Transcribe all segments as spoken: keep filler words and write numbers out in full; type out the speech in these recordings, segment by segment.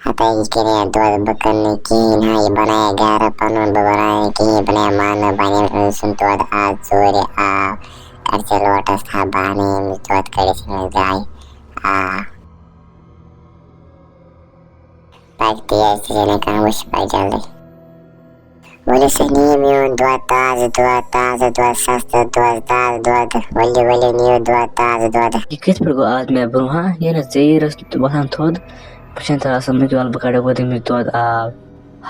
ہتا یہِ کَرِ ہا دۄد، بہٕ کٕنہٕ نہٕ کِہیٖنۍ ہا، یہِ بَنایہِ گَرٕ پَنُن، بہٕ بَناوٕ نہٕ کِہیٖنۍ، بہٕ بَناوٕ مانہٕ، بہٕ اَنہٕ أمۍ سُنٛد دۄد آز ژورِ آو، کَر ژےٚ لوٹَس تھاو بہٕ اَنہٕ أمِس دۄد کٔڑِتھ أمِس گایہِ۔ آ۔ پَکہِ تیز، ژٕ چھَکھ نہٕ کانٛہہ وٕچھ، پَکہِ جلدی۔ ؤلِو سا نِیِو میون دۄد، تازٕ دۄد، تازٕ دۄد، سَستہٕ دۄد، تازٕ دۄد۔ ؤلِو، ؤلِو نِیِو دۄد، تازٕ دۄد۔ یہِ کِتھ پٲٹھۍ گوٚو آز مےٚ برونٛہہ؟ ہا، ییٚلہِ نہٕ ژیٖرۍ ٲس وۄتھان تھوٚد، بہٕ چھَس تَران سَمٕجھ، وَلہٕ بہٕ کَڑٕ گۄڈٕ أمِس دۄد آب۔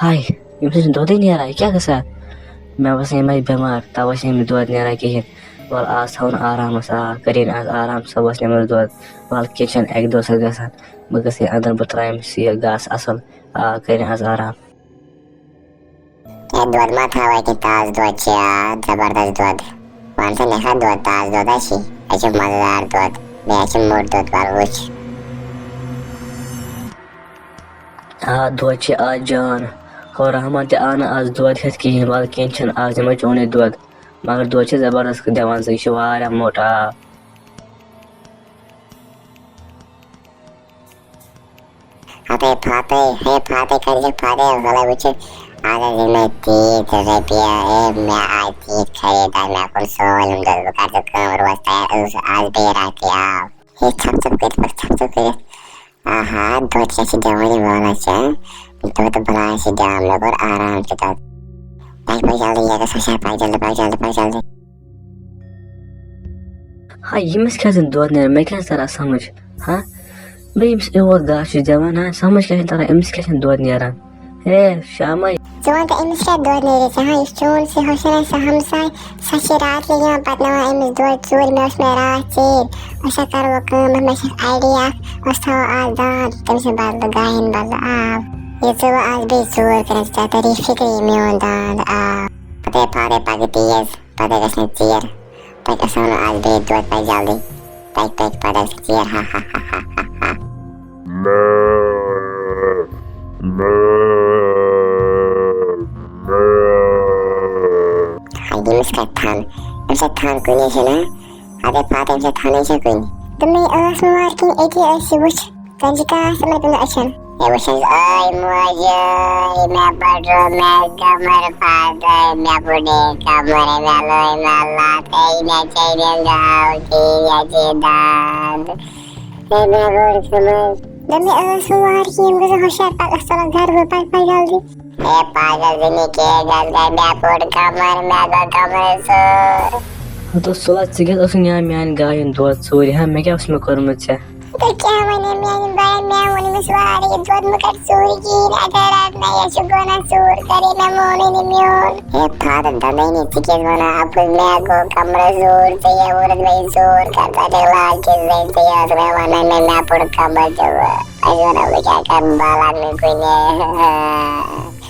ہاے، أمِس چھُنہٕ دۄدٕے نیران، یہِ کیٛاہ گژھان؟ مےٚ باسان، یہِ ما چھِ بٮ۪مار، تَوَے چھِنہٕ أمِس دۄد نیران کِہیٖنۍ۔ وَلہٕ آز تھاوُن آرامَس، آ، کٔرِن آز آرام، صُبحَس نِمَس دۄد۔ وَلہٕ کیٚنٛہہ چھُنہٕ، اَکہِ دۄہ سا گژھان، بہٕ گژھٕ یہِ اَندَر، بہٕ ترٛاوٕ أمِس یہِ گاسہٕ اَصٕل، آ، کٔرِن آز آرام۔ ہے، دۄد ما تھاوَے کینٛہہ، تازٕ دۄد چھِ، آ، زبردست دۄد۔ وَن سا، مےٚ کھا دۄد، تازٕ دۄد ہا چھِ۔ یہِ چھُ مَزٕدار دۄد، بیٚیہِ ہا چھُ موٚٹ دۄد، وَلہٕ وٕچھ۔ آ، دۄد چھِ آز جان۔ ہو، رحمان تہِ آو نہٕ آز دۄد ہٮ۪تھ کِہیٖنۍ، وَلہٕ کینٛہہ چھُنہٕ، آز دِمَے چونُے دۄد۔ مگر دۄد چھِ زبردست دِوان ژٕ، یہِ چھِ واریاہ موٚٹ، آ۔ ہتے فاتح، ہے فاتح، کَتہِ چھَکھ فاتح؟ وَلَے وٕچھِ، آز حظ یِن مےٚ تیٖتۍ رۄپیہِ، ہے، مےٚ آے تیٖتۍ خریٖدار، مےٚ کوٚر سورُے دۄد، بہٕ کَرٕ ژےٚ کٲم، روز تیار، أس آز بیٚیہِ راتھٕے آو۔ ہے، ژھَپ ژھَپ کٔرِتھ، ژھَپ ژھَپ کٔرِتھ۔ آہا، دۄد کیٛاہ چھِ دِوان یہِ وٲلا چھِ، دۄد بَلاے چھِ دِوان، مےٚ کوٚر آرام چھِ دۄد۔ پَکھ، پَکھ جلدی، یہِ گژھِ ہُشار، پَکھ جلدی، پَکھ جلدی، پَکھ جلدی۔ ہا، ییٚمِس کیٛاہ چھُنہٕ دۄد نیران، مےٚ کیٛاہ چھُ تَران سَمٕجھ؟ ہا، بہٕ ییٚمِس یوٗت گاسہٕ چھُس دِوان، ہا، سَمٕجھ کیٛاہ چھُنہٕ تَران، أمِس کیٛاہ چھُنہٕ دۄد نیران؟ ہے، شامَے۔ ژٕ وَن تہٕ، أمِس کیٛاہ دۄد نیرِ ژےٚ؟ ہا، یُس چون سُہ ہُشار سُہ ہمساے، سۄ چھِ راتھ کہِ یِوان پَتہٕ نِوان أمِس دۄد ژوٗرِ۔ مےٚ اوس مےٚ راتھ ژیٖرۍ، أسۍ ہا کَرو کٲم، مےٚ چھِ idea اَکھ، أسۍ تھاوو آز دانٛد تٔمۍ سٕنٛدِ بدلہٕ، گاہِن بدلہٕ آب۔ یہِ ژٕ وۄنۍ آز بیٚیہِ ژوٗر کَرَکھ، ژےٚ تَری فِکرِ یہِ میون دانٛد آب۔ پَتہٕ ہے پَرٕ پَگہٕ تیز۔ پَتہٕ گژھِ نہٕ ژیر۔ پَتہٕ گژھو نہٕ آز بیٚیہِ دۄد پَتہٕ جلدی۔ پَکہِ، پَکہِ، پَتہٕ گژھِ ژیر۔ ہا، ہا، ہا۔ ہا، ییٚمِس کَتہِ تھَن؟ أمِس چھےٚ تھَن کُنی چھےٚ نا؟ اَدَے پَتہٕ أمِس چھےٚ تھَنٕے چھےٚ کُنہِ۔ دوٚپمَے ٲس مُبارکِنۍ أتی ٲسۍ یہِ وٕچھ۔ کنجہِ کاس تِمن پٮ۪ن أچھن۔ ہے وٕچھ حظ، ٲے موجے، مےٚ پھٕٹرو مےٚ کمر پتہٕ، مےٚ پھٕٹے کمر، مےٚ لٲے مےٚ لتھ، ہے مےٚ چیٚیہِ گاو، چیٚیہِ مےٚ چیٚیہِ داد۔ ہے مےٚ گوٚڑ کمر۔ دوٚپمَے ٲس ہُہ وار کہِ یِم گٔژھۍ ہُشار پَکھ، أسۍ ژَلو گرٕ، بہٕ پَکہٕ پَکہٕ جلدی۔ ہے پاگل زنی کے گز گز مےٚ پھوٚٹ کمر، مےٚ گوٚو کمرٕ سور۔ ہتو سُلا، ژٕ کیٛاہ اوسُکھ نِوان میانہِ گایہِ ہُنٛد دۄد ژوٗرِ؟ ہا، مےٚ کیٛاہ اوس مےٚ کوٚرمُت ژےٚ؟ تہٕ کیٛاہ وَنہِ میانہِ بایَن، مےٚ ووٚن أمِس واریاہ، یہِ دۄد مہٕ کَر ژوٗرِ کِہیٖنۍ، اگر رَٹنَے یَژھِ گۄناہ ژوٗر کَرے، مےٚ مونُے نہٕ میون۔ ہے فادر دَندَے نہٕ، ژٕ کیٛازِ وَنان اَپُز؟ مےٚ گوٚو کمرٕ زور، ژےٚ یہِ ووٚنُتھ مےٚ یہِ زور کَر، ژٕ چھَکھ لال چیز زٔنۍ، ژےٚ یہِ ٲس مےٚ وَنان، مےٚ، مےٚ پوٚر کمر ژےٚ وۄنۍ۔ اَسہِ وَنو بہٕ کیٛاہ کَرٕ، بالَن نہٕ کُنہِ۔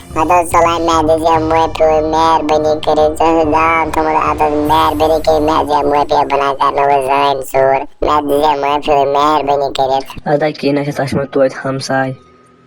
مےٚ دوٚپ، ژٕ لَے مےٚ دِژ یہِ معٲفی، مہربٲنی کٔرِتھ، ژےٚ اوسُتھ دان تھوٚمُت اَتَس، مہربٲنی کٔرِتھ مےٚ دِ یہِ معٲفی، بہٕ نہ کَرٕ نہٕ وۄنۍ زٕہٕنۍ ژوٗر، مےٚ دِ یہِ معٲفی، مہربٲنی کٔرِتھ۔ ادا کینٛہہ نہ چھِ، تَتھ چھِ مےٚ توتہِ ہمساے،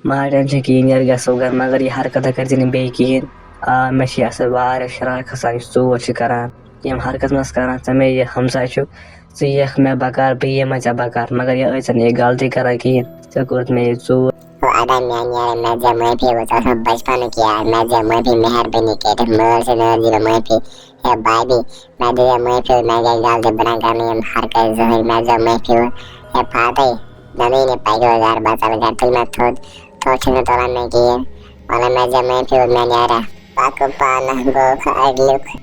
مہرٮ۪ن چھِ کِہیٖنۍ، یَتھ گژھو گَرٕ، مگر یہِ حرکتہ کٔرۍ زِ نہٕ بیٚیہِ کِہیٖنۍ۔ آ، مےٚ چھِ یہِ اَصٕل واریاہ شرارت کھَسان، یُس ژوٗر چھِ کَران، یِم حرکت منٛز کَران، ژٕ مےٚ یہِ ہمساے چھُکھ، ژٕ یِکھ مےٚ بکار، بہٕ یِمے ژےٚ بکار، مگر یہِ ٲسۍ ژےٚ نہٕ یہِ غلطی کران کِہیٖنۍ، ژےٚ کوٚرُتھ مےٚ یہِ ژوٗر۔ او ادا میانہِ یارٕ، مےٚ دِ مےٚ معٲفی، بہٕ ژےٚ اوسُم بچپنُک یار، مےٚ دِ مےٚ معٲفی، مہربٲنی کٔرِتھ، مٲل چھِ مےٚ دِ مےٚ معٲفی۔ ہے بابی، مےٚ دِ مےٚ معٲفی، مےٚ گٔے غلطی، بہٕ نہ کرٕ نہٕ یِم حرکت زٕہٕنۍ، مےٚ دِ مےٚ معٲفی۔ ہے فاتح، مےٚ نہٕ یہِ پکہِ وۄنۍ گرٕ، بہٕ ژَلہٕ گرٕ، تُل مےٚ تھوٚد، تھوٚد چھُنہٕ تُلان مےٚ کِہیٖنۍ، وَلہٕ مےٚ دِ مےٚ معٲفی، میانہِ یارٕ۔ پکہٕ پانہٕ گوٚو اَڑلیُک۔